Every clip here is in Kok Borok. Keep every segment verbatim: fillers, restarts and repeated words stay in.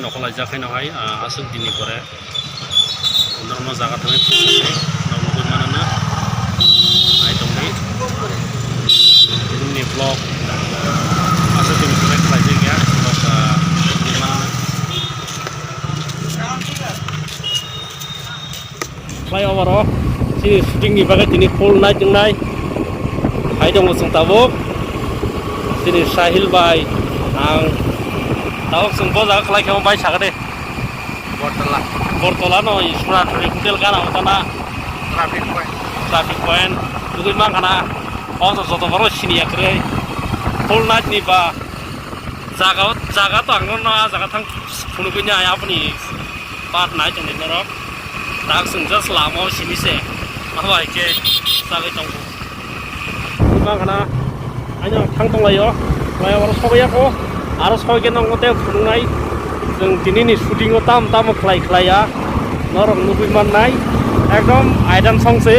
Khwlaijak haino hai, ah, aswk dini pore norokno jaga thangwi phunuknai, norok nugwi manana. Nai tongdi. Nini vlog aswk dini pore khwlaijak ya, norok, ah, nugwi manana. Flyover o chini shooting ni bagwi tini full night wngnai. Hai tongo chwng tabuk. Chini Sahil bai ang tabuk chwng bo jaga khlai khe bai sakha de. Bortola. Bortola no Iswara Hotel gana o tana. Traffic point. Traffic point. Tugui mang khana. O to joto boro sini ya kwrwi. Full night ni ba jaga, jaga to ang no a jaga thang phunugui ni ai apni. Part nai tongdi norok. Tak chwng just lama o simi se. Abo hai khe chagwi tongo. Bang khana. Aino thang tong laio. Mai oro sogwi ya kho. Aro sogwi khe nongo tei phunuknai. Chwng tini ni shooting o tam tamo khlai khlai ya. Norok nugui mannai. Ekdom item song se.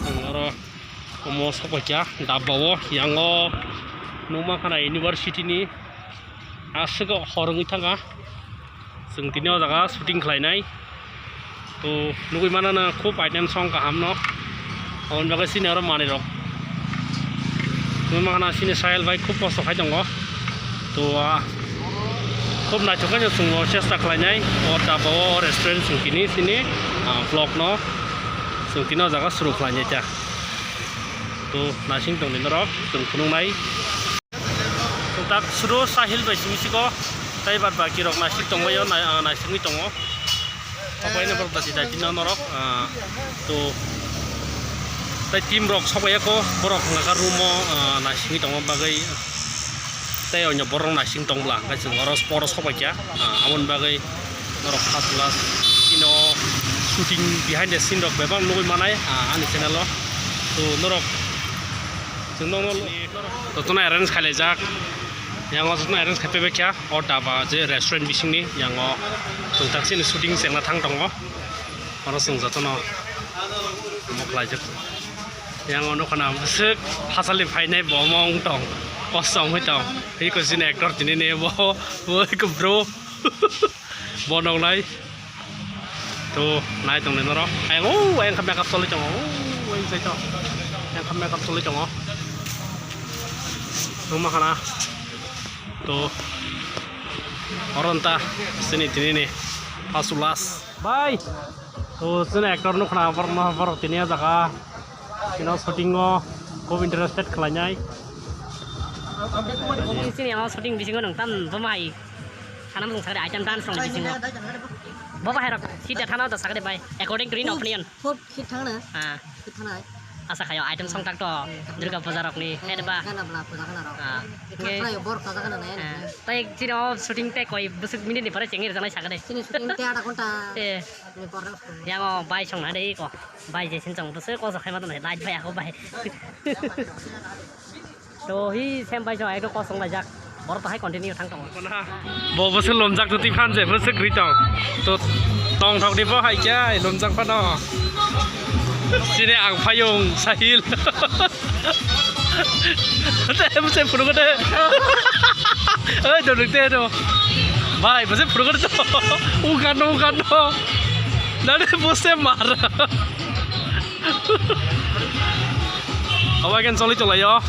Chwng oro omo sokbai kha. Dabba o yango nukma khana university ni. Aswk hor wngwi thangkha. Chwng tini o jaga shooting khlainai. To nugui manana khub item song kaham no. Aboni bagwi chini oro manwi rok. Nugui mankhana chini Sahil bai khub kosto khai tongo. To, ah, khub naithok khe chwng o chesta khlainai. O tabuk o restaurant chwng tini chini, ah, vlog no chwng tini o jaga suru khlainai ta. To naising tongdi norok chwng phunuknai. Tak suru Sahil bai simi siko, tei bad baki rok naisik tongbaio, nai-, ah, naisingwi tongo. Obo ino borok dati dati no norok, ah, to tei team rok sokbaiyako, borok hwnka kha room o, ah, naisingwi tongma bagwi, tei onyo borok naising tong bwla, hwnkhai chwng oro spot o sokbaikha, ah, aboni bagwi norok first class ino shooting behind the scene rok bebak nugwi manai, ah, ani channel o. To norok Chwng nokno jotono arrange khailaijak. Yang o jotono arrange khai paibaikha. O dhaba je restaurant bisingni yang o chwng taksini shooting chengna thang tongo. Oro chwng jotono omo khlaijak. Yang o nukha na bwswk hachal ni phainai bo omo wng tong. Kosto wngwi tong. Eko chini actor tini ni bo, bo eko bro. Bo noknai. To nai tong nai norok. Ayang o, ayang kha makeup choli tongo. O, ayang sai to. Ayang kha makeup choli tongo. Numa khana. To oronta sini tini ni first last. Bye. To sini actor nuk khana, borok no, borok tini o jaga. Ino shooting o khub interested khlainai. Sini o shooting bisingo nang tam bo mai. Sana mung sakde item dance rok bisingo. Bo bahai rok hit thana da sakde bai. According to your opinion. Khub hit thangna. Ah. Hit thangna. Asa khayo item song tak to. Hmm. Durga puja rok ni. Hmm. He ba. Gana bla puja gana rok. Ah. Hit thangna yo bor kaja gana na. Ah. Tai chini o shooting te koi busuk minute ni pore chengir janai sakde. Chini shooting te ada ghonta. Eh. Ni bor rok. Yang o bai song na de ko. Bai je sin chong bwswk koso khai ma tongo, light bai ako bai. To hi sem bai chong ekdom kosong laijak. Borok to hai continue thang tongo. Bo bwswk lomjak to twi phan je bwswk ri tong. To tong thok di bo hai khe lomjak phano. Sini ang phayung Sahil. Te bwswk phunuk de. Oi do nuk te do. Bai bwswk phunuk de. Ugan no ugan no. Nare bwswk mar. Obo again choli cholaio.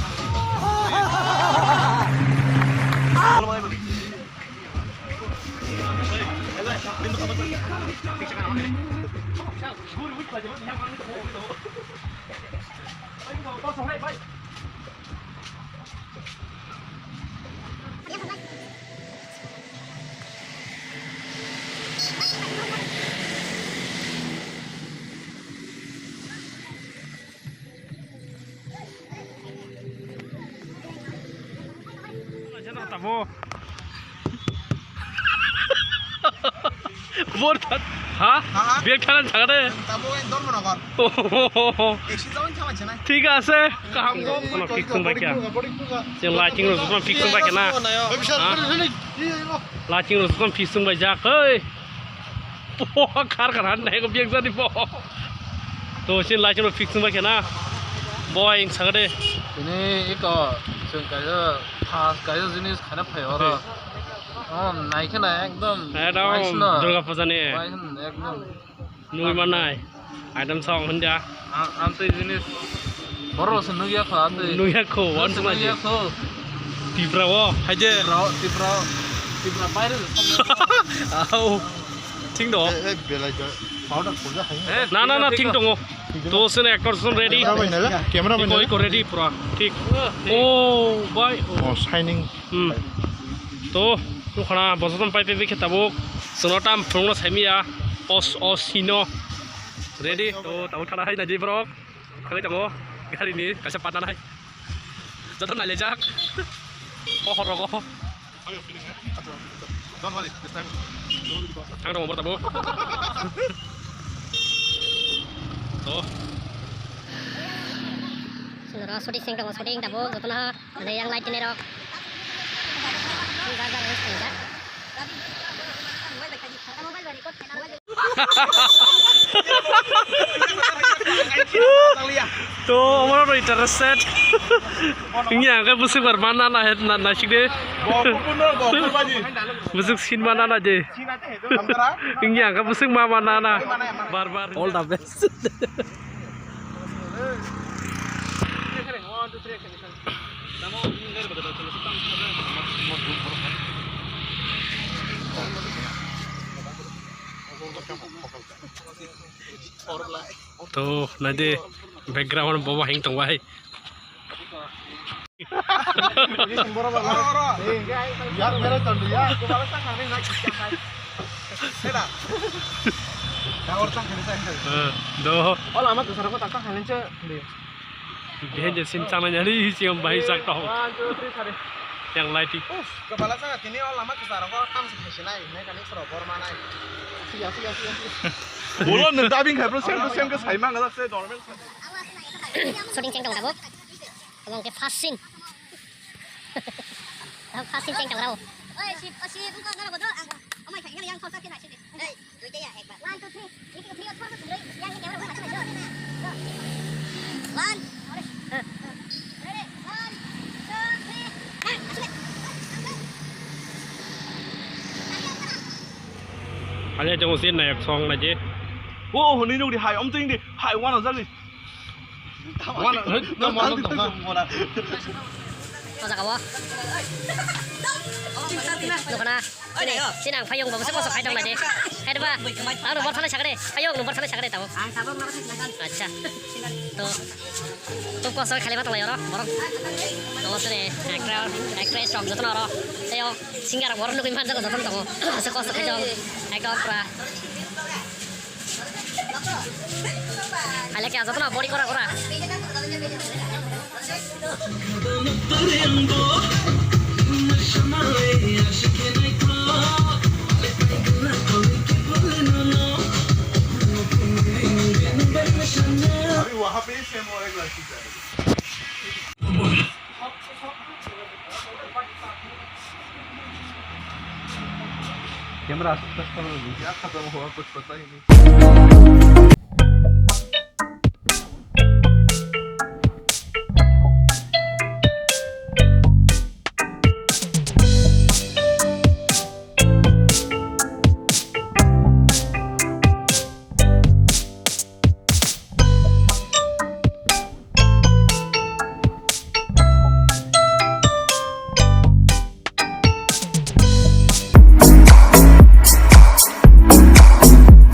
Tabo. Bor tha-, ha? Ha, ha. Bag thanan thangade. Tabo Dharmanagar. Oh. Taxi jawon thangma chenai. Thik ase, kaham ko. Kono fix wngbai kya? Je lighting rok kono fix wngbai kya na? Ha? Lighting rok kono fix wngbai jak, hei. Bo khar khar han nai ko biak jani bo. To sin lighting rok fix wngbai kya na? Bo ang sakade. Ini iko, chwng kaisa, kaisa jinis khana phai oro. Hey. Oh, naikhe na ekdom. Ekdom Durga Puja ni. Ekdom. Nui manai. Item song hwnja. Ang, ang tei jinis. Borok se nukya kho, ang tei. Nukya kho, wan sama je. Nukya kho. Tipra o, hai je. Tipra o, Tipra o. Tipra baire de song. Au. Thing do. Eh, eh, belai jo. Powder puja hai. Eh, na, na, na, thing tongo. To sene actor son ready. Camera man nala? Camera man nala? Iko, iko ready pura. Thik. Oh, bhai. Oh, shining. Hmm. To, nukhana bosotom pai pai khe tabuk. Sono tam phunukno saimiya. Os, os, hino. Ready? To, tabuk thana hai naji borok. Khagwi tongo. Gari ni kaisa partner hai. Joto nailejak. O horogo. Ang tongo borok tabuk. To. Sundoro shooting sing tongo, shooting tabuk. Jotono. Ada yang light ini rok. Ini gajar harus kerja. To, omor rok interested. Ini angka busuk bar mana na het na nasik de. Busuk sin mana na je. Ini angka busuk ma mana na. Bar bar. All the best. To, naidi background bobo hing tong bai. Eh, do. Ola ama tusara ko takka khanin che. Behe je sim chang nani hi chiyam bai sak tong. One, two, three, sari. Yang lighting. Uff, kepala saya kini ola ama tusara ko tam se khasinai, mechanic soro bor manai. Siya, siya, siya, siya. Bolo nung dubbing khai bro, same to same ke sai mang la se normal. Shooting cheng tong tabuk. Abang ke first scene. First scene cheng tong rao. Oi, si, si, buka ngara bodo, ang, oh my God, yang thor sa kena sini. Hey, duita ya, ekbar. One, two, three. Ini kita three, four, sini. Yang, yang, yang, yang, yang, yang. One. Ready? One, two, three. Hey, asik. Hanya jong sin na yak song na je. Oh, huni nung di hai, om ting di hai, wana jali. O jaga o. Nukha na. Sini, sini ang phaiyung bo bwswk kosok khai tong lai de. Khai de ba. Ang nung bor thani sakha de. Phaiyung nung bor thani sakha de tamo. Acha. To. To kosok khai le ba tong lai oro. Borok. Tamo sini actor, actress rok jotono oro. Tei o singer rok borok nugwi manjak jotono tongo. Bwswk kosok khai tong. Ekdom pura. Hai laki aja tona body kora kora. अभी वहाँ पे ही सेम हो रहा है classic. Camera aste aste kholo di. क्या खत्म हुआ, कुछ पता ही नहीं।